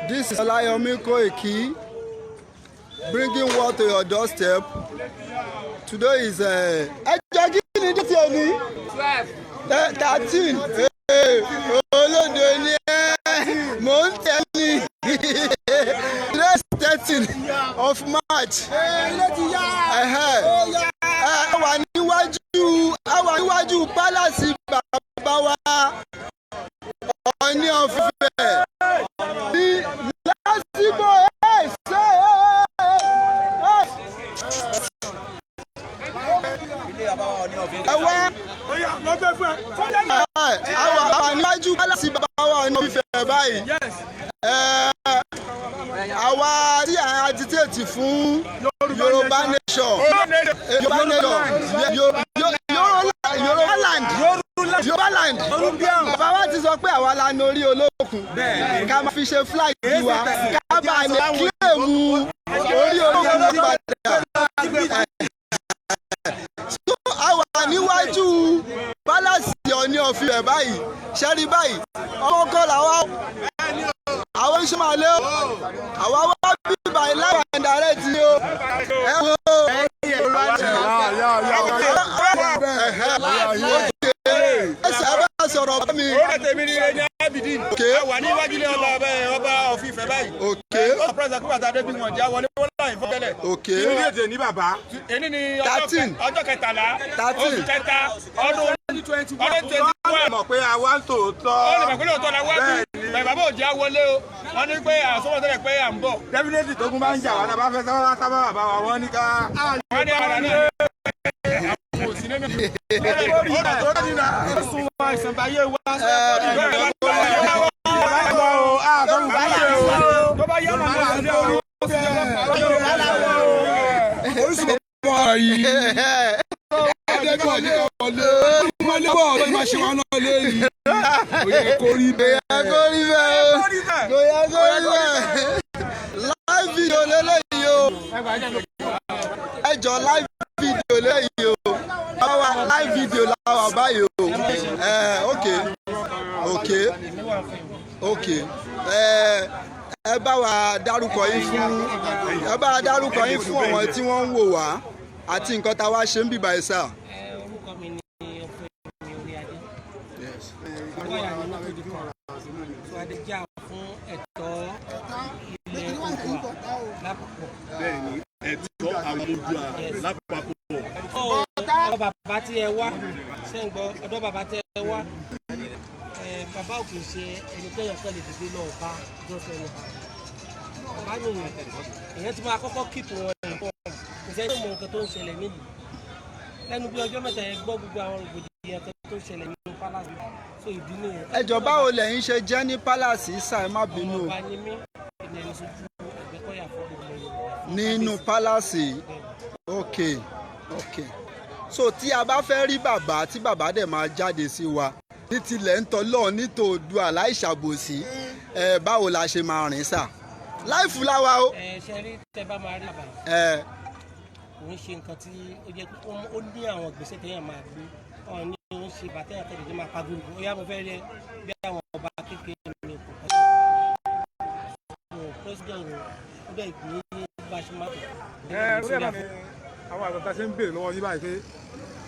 This is Olayomi Koiki bringing word to your doorstep. Today is ẹ jẹ́ kí ni date òní? 13. Olódo ni ẹ, mò ń tẹ́ ni. Today is 13 of March. Ẹ wà níwájú, ẹ wà níwájú palace bàbá wa Ọọ̀ni of Ifẹ̀ ní lásìkò ẹ̀ ṣe ẹ̀. Ẹ wá ẹ wà níwájú palace bàbá wa Ọọ̀ni of Ifẹ̀ báyìí. Àwa tí à ń agitate fún Yorùbá nation, Yorùbá nation, Yorùbá land, Yorùbá land. Bàbá wa ti sọ pé àwa la ní orí olókun, ká máa fi ṣe flag wa, ká bá lè claim orí olókun padà. So a wà níwájú palace Ọọ̀ni of Ifẹ̀ báyìí. Ṣẹ́rí báyìí, ọmọ kọ́ làwa, àwọn iṣẹ́ máa lé o. Àwa wá bí báyìí live and direct ni o. Ẹ wo, ẹ bá sọ̀rọ̀ bá mi. Orúkọ tèmi ni Ẹni Abidin. A wà níwájú ilé ọba ọba ọba of Ifẹ̀ báyìí. Ó pẹ̀sẹ̀ kí bàtà débi wọn já wọlé, wọ́n láì fọ́ tẹ́lẹ̀. Kí ni èdè ní bàbá? Èní ni 13. ọjọ́ 13, 13. oṣù kẹta, ọdún 21. Mọ̀ pé àwa ń tòótọ́. Ó lè mọ̀ pé lóòótọ́ la wá bí bẹ́ẹ̀, bàbá ò já wọlé o. Wọ́n ní pé àsọ̀rọ̀ tẹ́lẹ̀ pé à ń bọ̀. Definitely, tógun bá ń jà wá náà, bá fẹ́ sábà sábà bàbá wa, wọ́n ní ká. Wọ́n ní àrà náà àwọn òsì nínú. Ọ̀nà tó ní náà. Sun wa ìsànbáyé wa. Báyọ̀ o, àtọ́run báyọ̀ o. Tó bá yá màá lọ sí orí Orísun bọ̀ yìí ẹ̀ẹ́dẹ́gbọ̀n ní ká wọlé wọlé bọ̀ ọ̀rọ̀ máa ṣe wọn náà léyìí, kò yẹ kó rí Kò bẹ́ẹ̀. yẹ kó rí bẹ́ẹ̀ o, kò yẹ kó rí bẹ́ẹ̀. Live video lélẹ́yìí o. Ẹ jọ, live video lélẹ́yìí o. Báwa live video làwà báyìí o. Ẹ ok, ẹ bá wa dárúkọ yín fún, ẹ bá wa dárúkọ yín fún àwọn tí wọ́n ń wò wá àti nǹkan tá a wá ṣe ń bìbà ẹ̀ sà. Orúkọ mi ni Ọpẹ́yẹmí Oríadé. Lọ́ọ̀yà ní mọ́tòdì kan tó adé jà fún ẹ̀tọ́ ilẹ̀ Oòduà lápapọ̀. Bẹ́ẹ̀ni, ẹ̀tọ́ àwọn Oòduà lápapọ̀. Ọ̀dọ̀ bàbá tí ẹ wá ṣé ń gbọ́, ọ̀dọ̀ bàbá tí ẹ wá ẹ, bàbá ò kì í ṣe ẹni tẹ́yàn kan lè dìde lọ́ọ́ bá jọ́sẹ̀ ẹni. Bàbá nìyẹn, èèyàn ti máa kọ́kọ́ keep wọn informed. Kò sẹ́ni tó mọ nǹkan tó ń ṣẹlẹ̀ nílùú lẹ́nu bí ọjọ́ mẹ́ta yẹn, gbọ́ gbogbo àwọn rògbòdìyàn kan tó ń ṣẹlẹ̀ nínú palace, so ìdí nìyẹn. Ẹ jọ, báwo lẹ̀yin ṣe jẹ́ ní palace sà? Ẹ má bínú o. Ọmọọba ni mí, èmi ẹni sojú Àgbẹ̀kọ̀yà fún gbogbo Yorùbá. Nínú palace. Ok, so tí a bá fẹ́ rí bàbá, tí bàbá dẹ̀ máa jáde sí wa ní tilẹ̀ ń tọ́ lọ́ọ̀ ní tòòdùà láì ṣàbòsí ẹ, báwo la ṣe máa rìn sà? Live láwa o. Ẹ ṣe rí, tẹ bá máa rí bàbá, kò ń ṣe nǹkan tí ó jẹ́ pé ó ní àwọn ìgbésẹ̀ téèyàn máa gbé. Ọ̀ ní ó ń ṣe bàtẹ́yàn tẹ̀lé ní máa pa gbogbo ó yá, mo fẹ́ rí ẹ bí àwọn ọba kékeré mi kò kọ́ sí. So president ó dẹ̀ gbé bá a ṣe máa tọ̀. Ẹ orí ẹ̀ bá mi, àwọn àgbàgbà ṣe ń béèrè lọ́wọ́ yín báyìí pé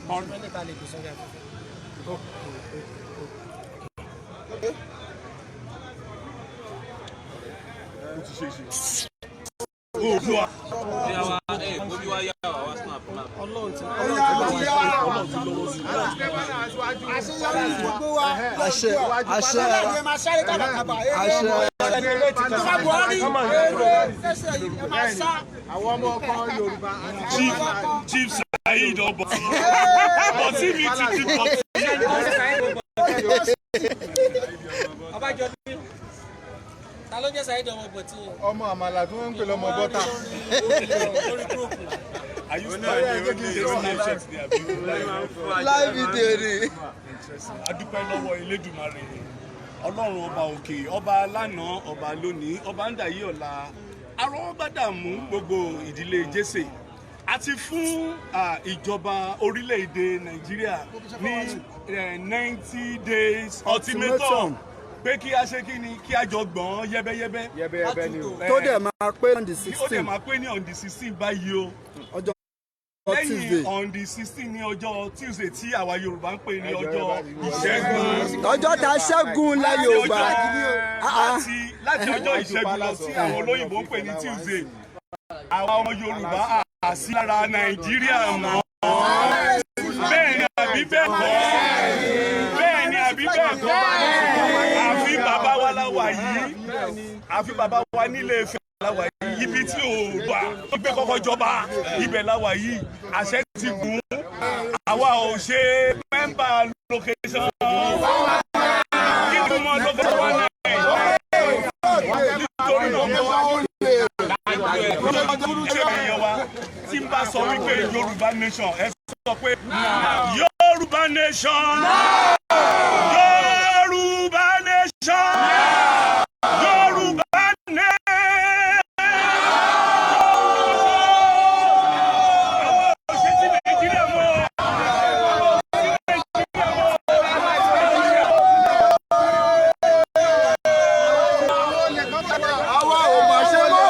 Mẹ́lẹ̀ ta lè gbé sórí afẹ́fẹ́. Ó ti ṣe é ṣe. Oòduà. Ọlọ́run ti Ọlọ́run ti lọ́wọ́ sí i. Àṣeyọrí gbogbo wa. Àṣẹ, àṣẹ. Ẹ máa sáré kábàkábà. Àṣẹ. Ìjọba Buhari, eré ẹsẹ̀ yìí ẹ máa sá. Àwọn ọmọ ọkọ Yorùbá àti Chief Saheed Ọbọ. Bọ̀tí mi ti di bọ̀tí. Ọbàjọ́ bí ta ló jẹ́ Saheed ọmọ bọ̀tí yẹn? Ọmọ àmàlà tí wọ́n ń pè lọ́mọ bọ́tà. Lórí group. Are you standing? Live video ni. A dúpẹ́ lọ́wọ́ Elédùmarè, Ọlọ́run ọba òkè, ọba lánàá, ọba lónìí, ọba ń dàyé ọ̀la, arọ́gbádàmú gbogbo ìdílé Jésè, àti fún ìjọba orílẹ̀-èdè Nàìjíríà ní 90 days ultimatum. Pé kí a ṣe kí ni, kí a jọ gbọ̀n yẹ́bẹ́yẹ́bẹ́. Yẹ́bẹ́yẹ́bẹ́ ni o. Tó dẹ̀ máa pé on the Ó dẹ̀ 16 máa pé ní on the 16 báyìí o. Ọjọ́ Lẹ́yìn Tuesday. on the 16 ní ọjọ́ Tuesday tí àwa Yorùbá ń pè ní ọjọ́ Ìṣẹ́gun. Ọjọ́ tá a ṣẹ́gun lẹ Yorùbá. Ah, ah. Láti ọjọ́ Ìṣẹ́gun lọ sí àwọn olóyìnbó ń pè ní Tuesday, àwa ọmọ Yorùbá àsí lára Nàìjíríà mọ́. Bẹ́ẹ̀ ni àbí bẹ́ẹ̀ kọ́? Bẹ́ẹ̀ ni àbí bẹ́ẹ̀ kọ́? Àfi bàbá wa láwà yìí, àfi bàbá wa nílé Ifẹ̀ láwà yìí, ibi tí Oòduà tó gbé kọ́kọ́ jọba, ibẹ̀ láwà yìí. Àṣẹ ti gùn. Àwa ò ṣe member location. Kí ni mo location one nine? Nítorí náà, mo wá ṣe èèyàn wa tí n bá sọ wípé Yorùbá nation, ẹ sọ pé Yorùbá nation, Yorùbá nation, Yorùbá nation. Àwọn òṣèlú ti Nàìjíríà mọ́. Àwọn òṣèlú Nàìjíríà mọ́. Àwa ò mà ṣe mọ́.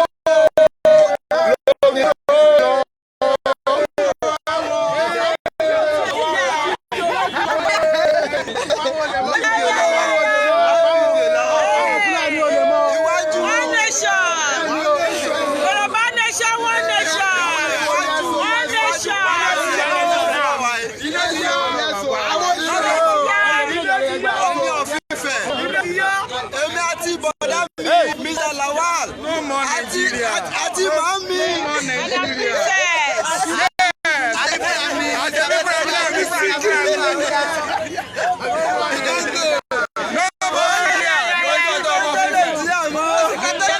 Lórí ọ̀rọ̀. Iwájú. One nation. Yorùbá nation, one nation. One nation. Ilé ti yá. Ọọ̀ni of Ifẹ̀. Èmi àti bọ̀dá mi, Mr. Lawal. Àti màmí. And a princess. Àti màmí.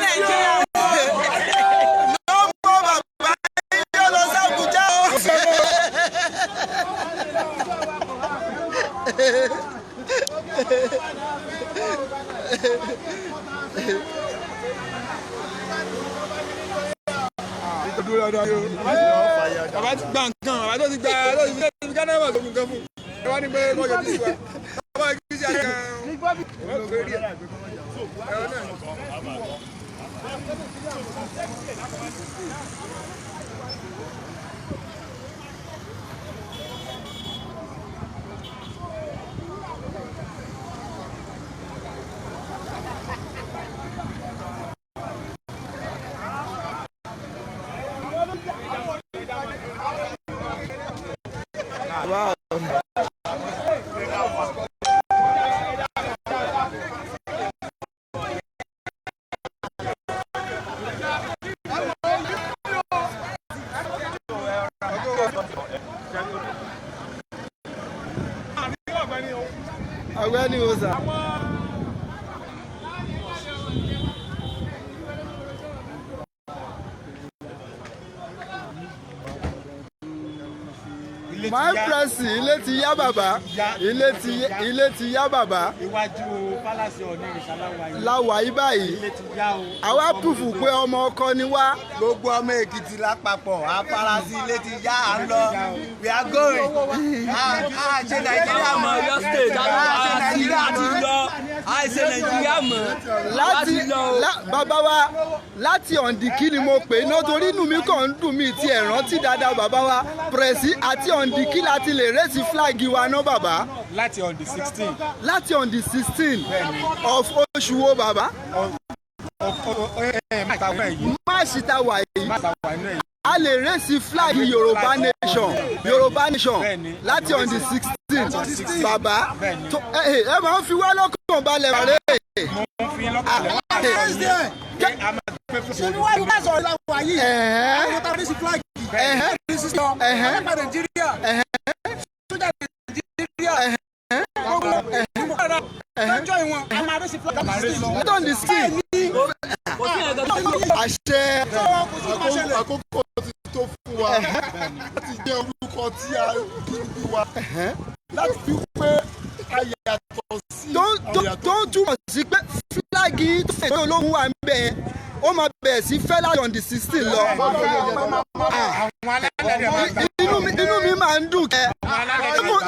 Nàìjíríà mọ́. No more bàbá yóò lọ sí Àbújá o. Bàbá ti gba nǹkan, bàbá tó ti gba, tó ti fi Ghana wà tó nǹkan fún ẹ wá ní pé kọjọ bí wa bàbá kì í ṣe àgbẹ̀ kan ẹ náà. Wow. Ọ̀gbẹ́ni wo sà? My pressing, ilé ti yá bàbá, ilé ti yá bàbá. Iwájú palace Ọọ̀ni ìrìṣà láwa yìí. Láwa yìí báyìí. Ilé ti yá o. Àwa pùfù pé ọmọ ọkọ ni wá. Gbogbo ọmọ Èkìtì lápapọ̀ afárasí, ilé ti yá, à ń lọ, we are going. A ṣe Nàìjíríà mọ́. Ọ̀yọ́ State A ṣe Nàìjíríà àti mọ́. lọ, àìṣe Nàìjíríà mọ́. Láti lọ o. Bàbá wa, láti ọ̀ǹdìkí ni mo pè é náà, torí inú mi kàn ń dùn mí ti ẹ̀ rántí dáadáa. Bàbá wa pẹ̀rẹ̀sì, àti ọ̀ǹdìkí láti lè raise flag wa náà, bàbá. Láti on the 16. Láti on the 16 of oṣù wo, bàbá? March ta wà yìí, a lè raise flag Yorùbá nation, Yorùbá nation, láti on the 16, bàbá. Ẹ máa ń fi wá lọ́kàn balẹ̀ rẹ̀. Mo ń fi lọ́kàn balẹ̀. Níwájú bá sọ̀rọ̀ la wà yìí. Àwọn tá a raise flag. Ọlọ́pàá Nàìjíríà. Sójà Nàìjíríà. Gbogbo lọ́jọ́ ìwọ̀n a máa raise flag. Láti on the 16. Kò sí ẹ̀ka tó Àṣẹ. Àkókò ti tó fún wa láti jẹ́ orúkọ tí a bí wa, láti fi pé a yàtọ̀ sí àwọn Tó ń túmọ̀ sí pé flag tó fẹ́ pé olóhùn wà ń bẹ̀ yẹn, ó máa bẹ̀rẹ̀ sí fẹ́ láti on the 16 lọ. Inú mi máa ń dùn kẹ́.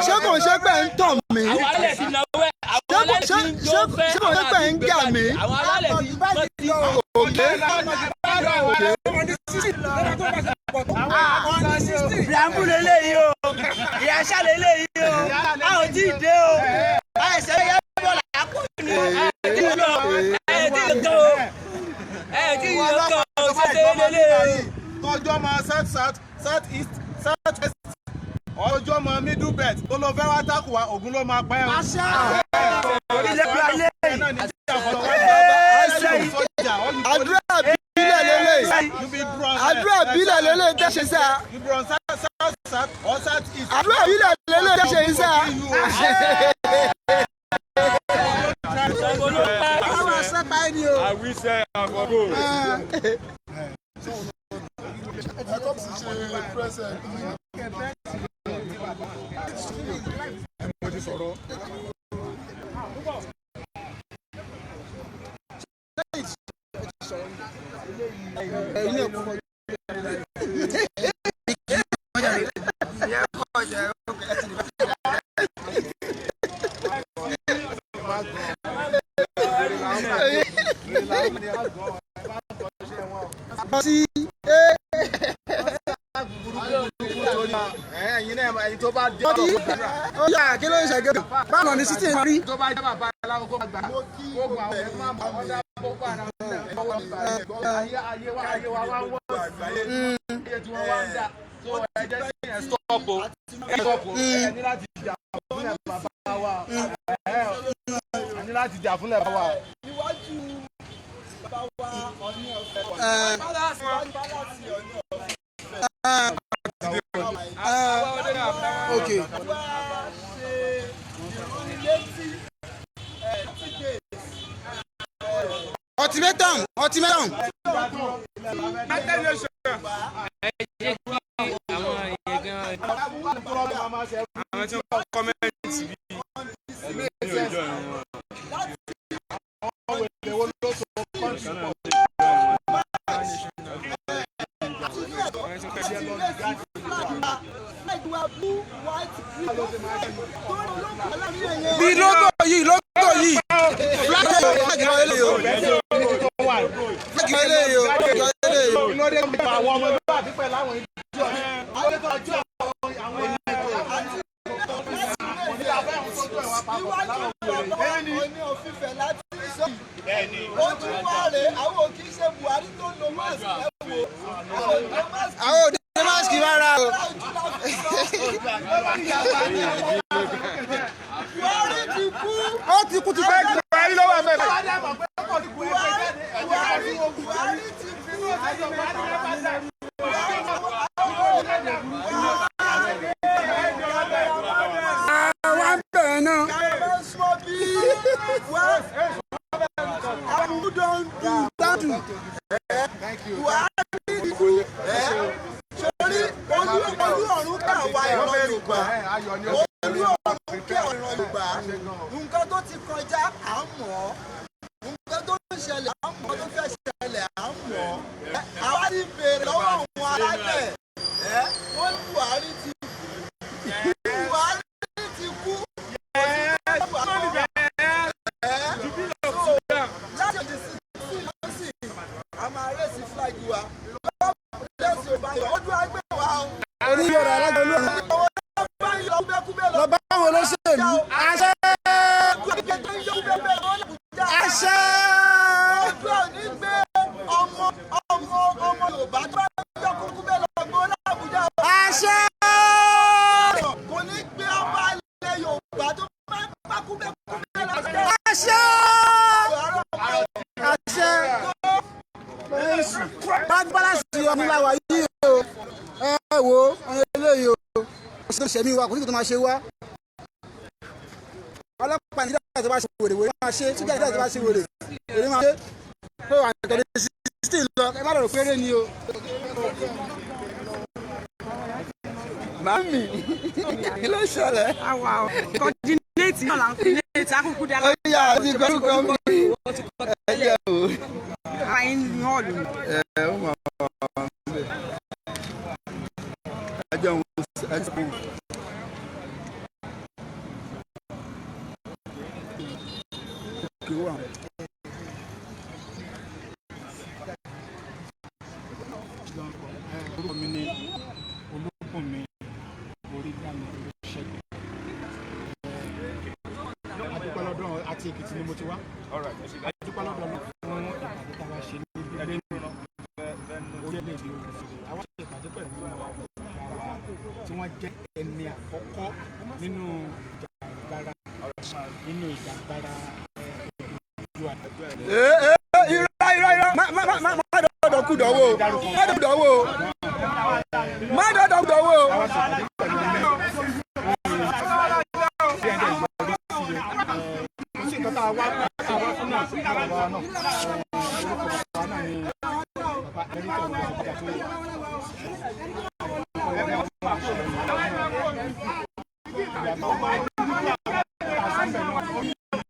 Ṣé kò ṣe pé ń tàn tàn mí? Àwọn alálẹ̀ ti náwó ẹ̀, àwọn alálẹ̀ ti ń jó fẹ́. Ṣé kò ní pẹ́ ń gà mí? Àwọn alálẹ̀ ti wọ́n ti. Okay. Bírámbù lélẹ́yìí o, ìyáṣà lélẹ́yìí o, a ò tí ì dé o, àìsàn yẹn bọ̀ làákù ni o. Ẹ tí ì lọ, ẹ tí ì kàn o, ẹ tí ì lọ kàn o, ṣé ṣe lélẹ́yìí o. Tọjọ́ mọ south, south, south east, south west, ọjọ́ mọ middle belt tó lọ fẹ́ wá tákù wa, Ògún ló máa pẹ́ o. Ilé bí ayé Àdúrà bílẹ̀ lélẹ̀, àdúrà bílẹ̀ lélẹ̀ tẹ́ ṣe sá. Àdúrà bílẹ̀ lélẹ̀ tẹ́ ṣe sá. Ṣàngó ló pa. Àwọn àṣẹpá ẹni o. Àwíṣẹ́ àkọ́kọ́. Ẹ̀kọ́ sì ṣe present. Mo ti sọ̀rọ̀. Ẹ̀yin náà kọ́kọ́. Sí. Ẹ̀yin náà, ẹ̀yin tó bá dé. Ọtí ó yà kí ló ń ṣe gẹ́gẹ́ báwọn ní sítì máa rí. Tó bá jẹ́ bàbá aláwọ̀ kó gbà kó gbà ẹ̀ má mọ̀ ọ́dà boko haram ayé ayé wa ayé wa wá wọ́n sí ayé tí wọ́n wá ń dà tó ẹ jẹ́ sí ẹ̀ stop o, ẹ̀ stop o. Ẹ ní láti jà fúnlẹ̀ bàbá wa, ẹ ní láti jà fúnlẹ̀ bàbá wa. Iwájú bàbá wa Ọọ̀ni ọ̀fẹ́. Pálásì Ọọ̀ni ọ̀fẹ́. Ok. Wá ṣe ìrúnilétí 30 days. Ultimatum, ultimatum. Ẹ jẹ́ kí àwọn èèyàn gan. Àwọn tí wọ́n comment bí. Flag wa blue, white, green. Tó ní olókùn aláàrin ẹ̀yẹ. Bí logo yìí, logo yìí. Flag yìí, flag wa eléyìí o. Flag wa eléyìí o. Flag wa eléyìí o. Lóde àwọn ọmọ ìlú àti pẹ̀lú àwọn ìjọ lóde tó ọjọ́ àwọn Iwájú bàbá Ọọ̀ni of Ifẹ̀ láti sọ yìí. Ojú wa rè, àwọn ò kì í ṣe Buhari tó ń lo mask, ẹ wò. Àwọn ò lo mask. Àwọn òde mask rárá o. Ojú la fi sọ. Buhari ti kú. Ó ti kú ti fẹ́. Buhari ló wà mẹ́fẹ̀. Buhari, Buhari, Buhari ti kú. Àwa ń bẹ̀rẹ̀ náà. Thank you. Buhari ti kú. Sórí olú olú ọ̀run kí àwa ìran Yorùbá. Olú ọ̀run kí àwa ìran Yorùbá. Nǹkan tó ti kọjá à ń mọ̀ ọ́. Nǹkan tó ń ṣẹlẹ̀ à ń mọ̀ ọ́, tó fẹ́ ṣẹlẹ̀ à ń mọ̀ ọ́. Àwa ti béèrè lọ́wọ́ àwọn alálẹ̀. Wọ́n ní Buhari ti kú. Buhari ti kú. Láti ọdún 16 lọ́sìn, a máa raise flag wa. God bless Yorùbá. Ọdún àgbẹ̀ wa o. Oníyọ̀rọ̀ alágbèlú. Àwọn bá ń yọ kúbẹ́kúbẹ́ lọ. Lọ bá àwọn olóṣèlú. Àṣẹ. Àṣẹ. Ọdún òní gbé ọmọ ọmọ ọmọ Yorùbá tó bá ń yọ kúbẹ́ lọ gbó l'Àbújá o. Àṣẹ. Kò ní gbé ọba ilẹ̀ Yorùbá tó bá ń bá kúbẹ́kúbẹ́ lọ. Àṣẹ. Àṣẹ. Bá balance ọmọ ìlà wa yìí o. Ẹ wo ọmọ eléyìí o. Kò sí tó ṣẹ̀mí wa, kò sí tó máa ṣe wá. Ọlọ́pàá Nàìjíríà tó bá ṣe wèrè, wèrè máa ṣe. Sójà Nàìjíríà tó bá ṣe wèrè, wèrè máa ṣe. Ó wà tẹ̀lé 16 lọ, ẹ má lọ rò péré ni o. Màmí, kí ló ṣẹlẹ̀? Àwa coordinate náà là ń coordinate akúkú dá. Ó yà á ti gbórúkọ mi. Ẹ jẹ́ o. Ara yín ní hall. Ẹ ó máa wà níbẹ̀. Ẹ jẹun, ẹ jẹun. Láti Èkìtì ni mo ti wá. A dúpẹ́ lọ́dọ̀ Ọlọ́run fún ìpàdé tá a wá ṣe níbi lẹ́nu orílẹ̀-èdè Ògùn. Àwa ṣe ìpàdé pẹ̀lú àwọn bàbá wa tí wọ́n jẹ́ ẹni àkọ́kọ́ nínú ìjàngbara Oòduà. Ee ee, irọ́ irọ́ irọ́, má má má má dọ̀dọ̀ kú dọ̀wọ́ o, má dọ̀dọ̀ dọ̀wọ́ o, má dọ̀dọ̀ dọ̀wọ́ o. Àwa ṣe ìpàdé pẹ̀lú mẹ́rin tí ẹ̀ ń dẹ̀ yọrí sí i. Kò sí nǹkan tá a wá fún náà sí bàbá wa náà. Orúkọ bàbá náà ni bàbá Emeritus Ọbaṣẹ́jì Akíntóyè.